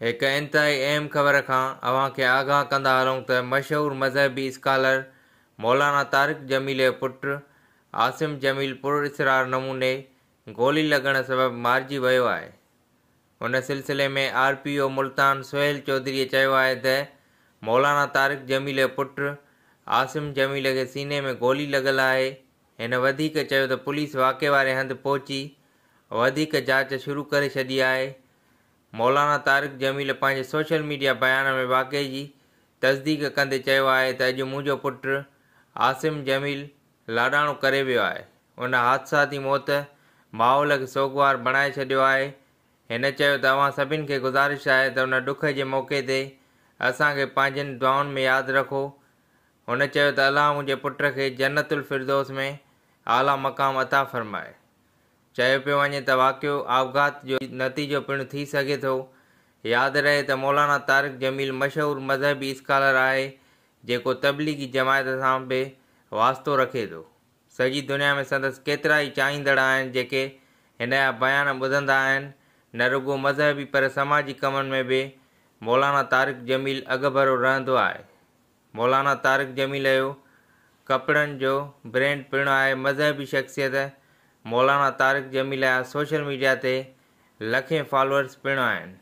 هڪ انتهائي اهم خبر کان اوهان کي آگاهه ڪندا هلون ته مشهور مذهبي اسڪالر مولانا طارق جميل جو پٽ عاصم جميل پراسرار نموني گولي لڳڻ سبب مارجي ويو آهي. ان سلسلي ۾ R P O Multan Sohail چوڌريء چيو آهي ته مولانا طارق جميل جو پٽ عاصم جميل کي سيني ۾ گولي لڳل آهي. هن وڌيڪ چيو ته پوليس واقعي واري هنڌ پهچي وڌيڪ جاچ شروع ڪري ڇڏي آهي. مولانا طارق جميل پنهنجي سوشل ميڊيا بيان ۾ واقعي جي تصديق ڪندي چيو آهي ته اڄ منهنجو پٽ عاصم جميل لاڏاڻو ڪري ويو آهي، ان حادثاتي موت ماحول کي سوڳوار بڻائي ڇڏيو آهي. هن چيو ته اوهان سڀن کي گذارش آهي ته ان ڏک جي موقعي تي اسان کي پنهنجين دعائن ۾ ياد رکو. هن چيو ته الله منهنجي پٽ کي جنت الفردوس ۾ اعليٰ مقام عطا فرمائي. چيو پيو وڃي ته واقعو آپگهات جو نتيجو پڻ ٿي سگهي ٿو. ياد رهي ته مولانا طارق جميل مشهور مذهبي اسڪالر آهي جيڪو تبليغي جماعت سان به واسطو رکي ٿو. سڄي دنيا ۾ سندس ڪيترائي چاهيندڙ آهن جيڪي هن جا بيان ٻڌندا آهن. نه رڳو مذهبي پر سماجي ڪمن ۾ به مولانا طارق جميل اڳڀرو رهندو آهي. مولانا طارق جميل جو ڪپڙن جو برينڊ پڻ آهي. مذهبي شخصيت مولانا طارق جميل جا سوشل ميڊيا تي لکين فالوئرز پڻ آهن.